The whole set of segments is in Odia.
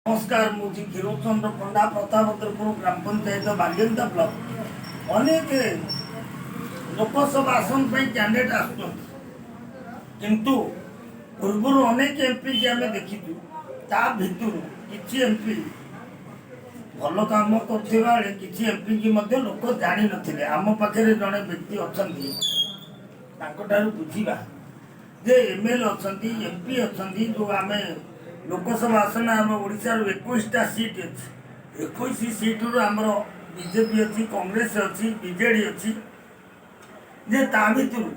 ନମସ୍କାର, ମୁଁ କ୍ଷୀରୋଦ ଚନ୍ଦ୍ର ପଣ୍ଡା, ପ୍ରତାପଦ୍ରପୁର ଗ୍ରାମ ପଞ୍ଚାୟତ, ବାଲିଅନ୍ତା ବ୍ଲକ। ଅନେକ ଲୋକସଭା ଆସନ ପାଇଁ କ୍ୟାଣ୍ଡିଡେଟ୍ ଆସୁଛନ୍ତି, କିନ୍ତୁ ପୂର୍ବରୁ ଅନେକ ଏମ୍ପି ଆମେ ଦେଖିଛୁ। ତା ଭିତରୁ କିଛି ଏମ୍ପି ଭଲ କାମ କରୁଥିବା ବେଳେ କିଛି ଏମ୍ପିକି ମଧ୍ୟ ଲୋକ ଜାଣିନଥିଲେ। ଆମ ପାଖରେ ଜଣେ ବ୍ୟକ୍ତି ଅଛନ୍ତି, ତାଙ୍କଠାରୁ ବୁଝିବା ଯେ ଏମ୍ଏଲ୍ଏ ଅଛନ୍ତି, ଏମ୍ପି ଅଛନ୍ତି, ଯେଉଁ ଆମେ ଲୋକସଭା ଆସନ, ଆମ ଓଡ଼ିଶାରୁ 21ଟା ସିଟ୍ ଅଛି। 21 ସିଟ୍ରୁ ଆମର ବିଜେପି ଅଛି, କଂଗ୍ରେସ ଅଛି, ବିଜେଡ଼ି ଅଛି, ଯେ ତା ଭିତରୁ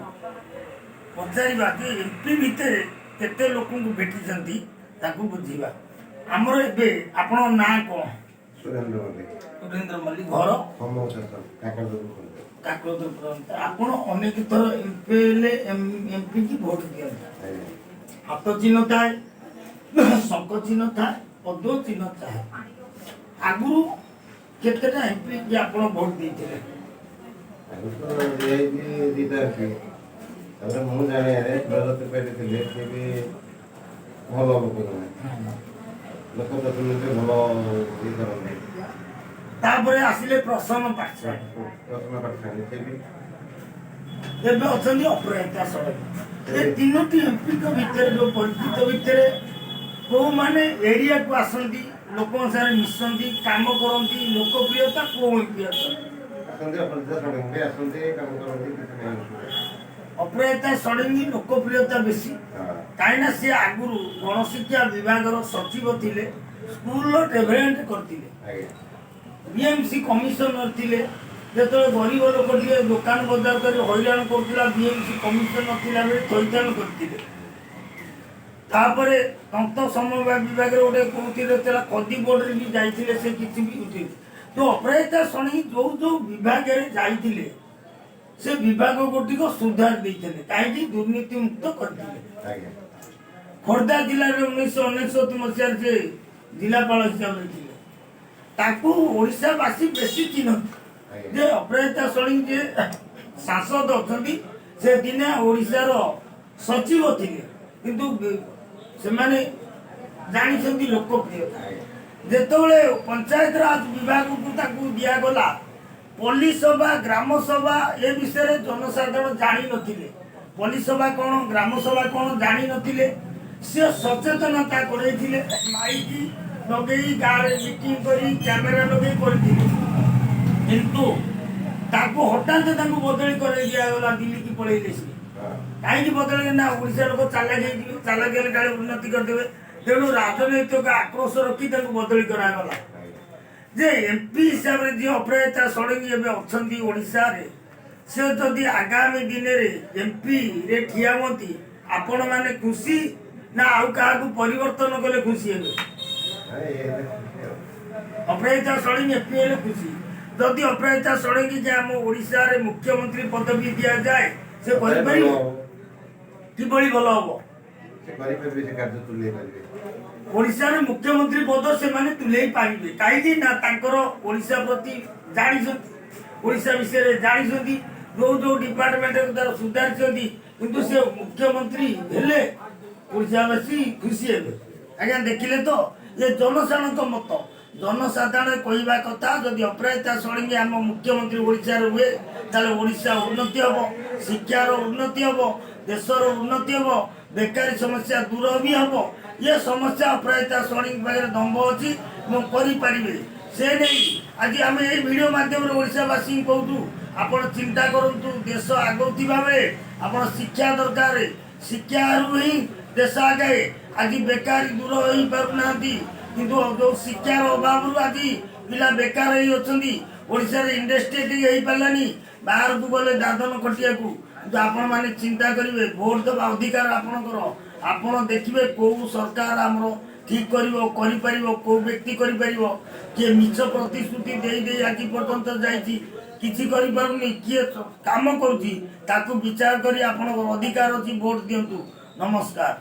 ପଚାରିବା ଯେ ଏମ୍ପି ଭିତରେ କେତେ ଲୋକଙ୍କୁ ଭେଟିଛନ୍ତି, ତାକୁ ବୁଝିବା। ଆମର ଏବେ ଆପଣଙ୍କ ନାଁ କ'ଣ? ସୁରେନ୍ଦ୍ର ମଲ୍ଲିକ। ସୁରେନ୍ଦ୍ର ମଲ୍ଲିକ, ଘର? ସମୋସେସନ, କାକଟପୁର। କାକଟପୁର। ଆପଣ ଅନେକ ଥର ଏମ୍ପି ହେଲେ ଏମ୍ପି କି ଭୋଟ ଦିଅନ୍ତି। ଆଜ୍ଞା। ହାତ ଚିହ୍ନ ଥାଏ, ଶଙ୍ଖ ଚିହ୍ନ ଥାଏ, ପଦ୍ମ ଚିହ୍ନ ଥାଏ। ଆଗରୁ କେତେଟା ଏମ୍ପି କି ଆପଣ ଭୋଟ ଦେଇଥିଲେ? ଆଗରୁ ତ ଦିଆହେଇଛି 2ଟା ଏମ୍ପି। ତାପରେ ମୁଁ ଜାଣିବାରେ ସୁରଜ ତ୍ରିପାଠୀ ଥିଲେ, ସିଏ ବି ଭଲ ଲୋକ ଜଣେ, ଲୋକ ପ୍ରତିନିଧି, ଭଲ ଇଏ କରନ୍ତି। ତାପରେ ଆସିଲେ ପ୍ରସନ୍ନ ପାଠଶାଣୀ। ପ୍ରସନ୍ନ ପାଠଶାଣୀ, ସେ ବି। ଏବେ ଅଛନ୍ତି ଅପରାଜିତା ଷଡ଼ଙ୍ଗୀ। ଏ ତିନୋଟି ଏମ୍ପିଙ୍କ ଭିତରେ ଯୋଉ ପରିଚିତ ଭିତରେ କୋଉମାନେ ଏରିଆକୁ ଆସନ୍ତି, ଲୋକଙ୍କ ସାଙ୍ଗରେ ମିଶନ୍ତି, କାମ କରନ୍ତି, ଲୋକପ୍ରିୟତା କୋଉ ଏମ୍ପି ଅଛନ୍ତି? ଆସନ୍ତି, ଅପରାଜିତା ଷଡ଼ଙ୍ଗୀ ଆସନ୍ତି, କାମ କରନ୍ତି, କିଛି ନାହିଁ ଅସୁବିଧା। ଅପରାଜିତା ଷଡ଼ଙ୍ଗୀ ଲୋକପ୍ରିୟତା ବେଶୀ। କାହିଁକିନା ସିଏ ଆଗରୁ ଗଣଶିକ୍ଷା ବିଭାଗର ସଚିବ ଥିଲେ, ସ୍କୁଲର ଡେଭଲପମେଣ୍ଟ କରିଥିଲେ। ବିଏମସି କମିଶନର ଥିଲେ। ଯେତେବେଳେ ଗରିବ ଲୋକ ଟିକେ ଦୋକାନ ବଜାର କରି ହଇରାଣ କରୁଥିଲା, ବିଏମସି କମିଶନର ଥିଲା ବେଳେ ଥଇଥାନ କରିଥିଲେ। ତାପରେ ତନ୍ତ ସମବାୟ ବିଭାଗରେ ଗୋଟେ କୋଉଥିରେ ଥିଲା, ଖଦି ବୋର୍ଡରେ ବି ଯାଇଥିଲେ ସେ, କିଛି ବି ଉଠେଇଲେ। ଯୋଉ ଅପରାଜିତା ଷଡ଼ଙ୍ଗୀ ଯୋଉ ଯୋଉ ବିଭାଗରେ ଯାଇଥିଲେ, ସେ ବିଭାଗ ଗୋଟିକ ସୁଧାର ଦେଇଥିଲେ, କାହିଁକି ଦୁର୍ନୀତି ମୁକ୍ତ କରିଥିଲେ। ଖୋର୍ଦ୍ଧା ଜିଲ୍ଲାରେ 1999 ମସିହାରେ ସେ ଜିଲ୍ଲାପାଳ ହିସାବରେ ଥିଲେ। ତାକୁ ଓଡ଼ିଶାବାସୀ ବେଶୀ ଚିହ୍ନନ୍ତି ଯେ ଅପରାଜିତା ଷଡ଼ଙ୍ଗୀ ଯେ ସାଂସଦ ଅଛନ୍ତି, ସେ ଦିନେ ଓଡ଼ିଶାର ସଚିବ ଥିଲେ। କିନ୍ତୁ ସେମାନେ ଜାଣିଛନ୍ତି ଲୋକପ୍ରିୟତା। ଯେତେବେଳେ ପଞ୍ଚାୟତରାଜ ବିଭାଗକୁ ତାକୁ ଦିଆଗଲା, ପଲ୍ଲୀ ସଭା, ଗ୍ରାମ ସଭା ଏ ବିଷୟରେ ଜନସାଧାରଣ ଜାଣିନଥିଲେ। ପଲ୍ଲୀ ସଭା କ'ଣ, ଗ୍ରାମ ସଭା କ'ଣ ଜାଣିନଥିଲେ। ସେ ସଚେତନତା କରେଇଥିଲେ, ମାଇକି ଲଗେଇ, ଗାଁରେ ମିଟିଂ କରି, କ୍ୟାମେରା ଲଗେଇ କରିଥିଲେ। କିନ୍ତୁ ତାକୁ ହଠାତ୍ ତାଙ୍କୁ ବଦଳି କରେଇ ଦିଆଗଲା, ଦିଲ୍ଲୀକି ପଳେଇଲେ ସିଏ। କାହିଁକି ବଦଳିଲେ ନା ଓଡ଼ିଶା ଲୋକ ଚାଲାକି ହେଇଯିବେ, ଚାଲାକି ହେଲେ କାଳେ ଉନ୍ନତି କରିଦେବେ। ତେଣୁ ରାଜନୈତିକ ଆକ୍ରୋଶ ରଖି ତାଙ୍କୁ ବଦଳି କରାଗଲା। ଯେ ଏମ୍ପି ହିସାବରେ ଯିଏ ଅପରାଜିତା ଷଡ଼ଙ୍ଗୀ ଏବେ ଅଛନ୍ତି ଓଡ଼ିଶାରେ, ସେ ଯଦି ଆଗାମୀ ଦିନରେ ଏମ୍ପିରେ ଠିଆ ହୁଅନ୍ତି, ଆପଣମାନେ ଖୁସି ନା ଆଉ କାହାକୁ ପରିବର୍ତ୍ତନ କଲେ ଖୁସି ହେବେ? ନାଇଁ, ଇଏ ହେଲେ ଖୁସି ଆଉ। ଅପରାଜିତା ଷଡ଼ଙ୍ଗୀ ଏମ୍ପି ହେଲେ ଖୁସି। ଯଦି ଅପରାଜିତା ଷଡ଼ଙ୍ଗୀ ଯେ ଆମ ଓଡ଼ିଶାରେ ମୁଖ୍ୟମନ୍ତ୍ରୀ ପଦବୀ ଦିଆଯାଏ, ସେ କରିପାରିବେ? କିଭଳି ଭଲ ହବ? ସେ କରିପାରିବେ, ସେ କାର୍ଯ୍ୟ ତୁଲେଇ ପାରିବେ। ଓଡ଼ିଶାରେ ମୁଖ୍ୟମନ୍ତ୍ରୀ ପଦ ସେମାନେ ତୁଲେଇ ପାରିବେ, କାହିଁକି ନା ତାଙ୍କର ଓଡ଼ିଶା ପ୍ରତି ଜାଣିଛନ୍ତି, ଓଡ଼ିଶା ବିଷୟରେ ଜାଣିଛନ୍ତି, ଯୋଉ ଯୋଉ ଡିପାର୍ଟମେଣ୍ଟରେ ତାର ସୁଧାରିଛନ୍ତି। କିନ୍ତୁ ସେ ମୁଖ୍ୟମନ୍ତ୍ରୀ ହେଲେ ଓଡ଼ିଶାବାସୀ ଖୁସି ହେବେ। ଆଜ୍ଞା, ଦେଖିଲେ ତ ଏ ଜନସାଧାରଣଙ୍କ ମତ। ଜନସାଧାରଣ କହିବା କଥା, ଯଦି ଅପରାଜିତା ଷଡ଼ଙ୍ଗୀ ଆମ ମୁଖ୍ୟମନ୍ତ୍ରୀ ଓଡ଼ିଶାରେ ହୁଏ, ତାହେଲେ ଓଡ଼ିଶା ଉନ୍ନତି ହେବ, ଶିକ୍ଷାର ଉନ୍ନତି ହେବ, ଦେଶର ଉନ୍ନତି ହେବ, ବେକାରୀ ସମସ୍ୟା ଦୂର ବି ହେବ। ଇଏ ସମସ୍ୟା ଅପରାଜିତା ଷଡ଼ଙ୍ଗୀ ପାଖରେ ଦମ୍ଭ ଅଛି ଏବଂ କରିପାରିବେ। ସେ ନେଇ ଆଜି ଆମେ ଏଇ ଭିଡ଼ିଓ ମାଧ୍ୟମରେ ଓଡ଼ିଶାବାସୀଙ୍କୁ କହୁଛୁ, ଆପଣ ଚିନ୍ତା କରନ୍ତୁ। ଦେଶ ଆଗଉଥିବା ବେଳେ ଆପଣ ଶିକ୍ଷା ଦରକାର। ଶିକ୍ଷାରୁ ହିଁ ଦେଶ ଆଗାଏ। ଆଜି ବେକାରୀ ଦୂର ହେଇପାରୁନାହାନ୍ତି, କିନ୍ତୁ ଯୋଉ ଶିକ୍ଷାର ଅଭାବରୁ ଆଜି ପିଲା ବେକାର ହେଇ ଅଛନ୍ତି। ଓଡ଼ିଶାରେ ଇଣ୍ଡଷ୍ଟ୍ରି ଟିକେ ହେଇପାରିଲାନି, ବାହାରକୁ ଗଲେ ଦାଦନ ଖଟିବାକୁ। କିନ୍ତୁ ଆପଣମାନେ ଚିନ୍ତା କରିବେ, ଭୋଟ ଦେବା ଅଧିକାର ଆପଣଙ୍କର। ଆପଣ ଦେଖିବେ କୋଉ ସରକାର ଆମର ଠିକ କରିବ, କରିପାରିବ, କୋଉ ବ୍ୟକ୍ତି କରିପାରିବ। କିଏ ମିଛ ପ୍ରତିଶ୍ରୁତି ଦେଇ ଦେଇ ଆଜି ପର୍ଯ୍ୟନ୍ତ ଯାଇଛି, କିଛି କରିପାରୁନି, କିଏ କାମ କରୁଛି, ତାକୁ ବିଚାର କରି ଆପଣଙ୍କର ଅଧିକାର ଅଛି, ଭୋଟ ଦିଅନ୍ତୁ। ନମସ୍କାର।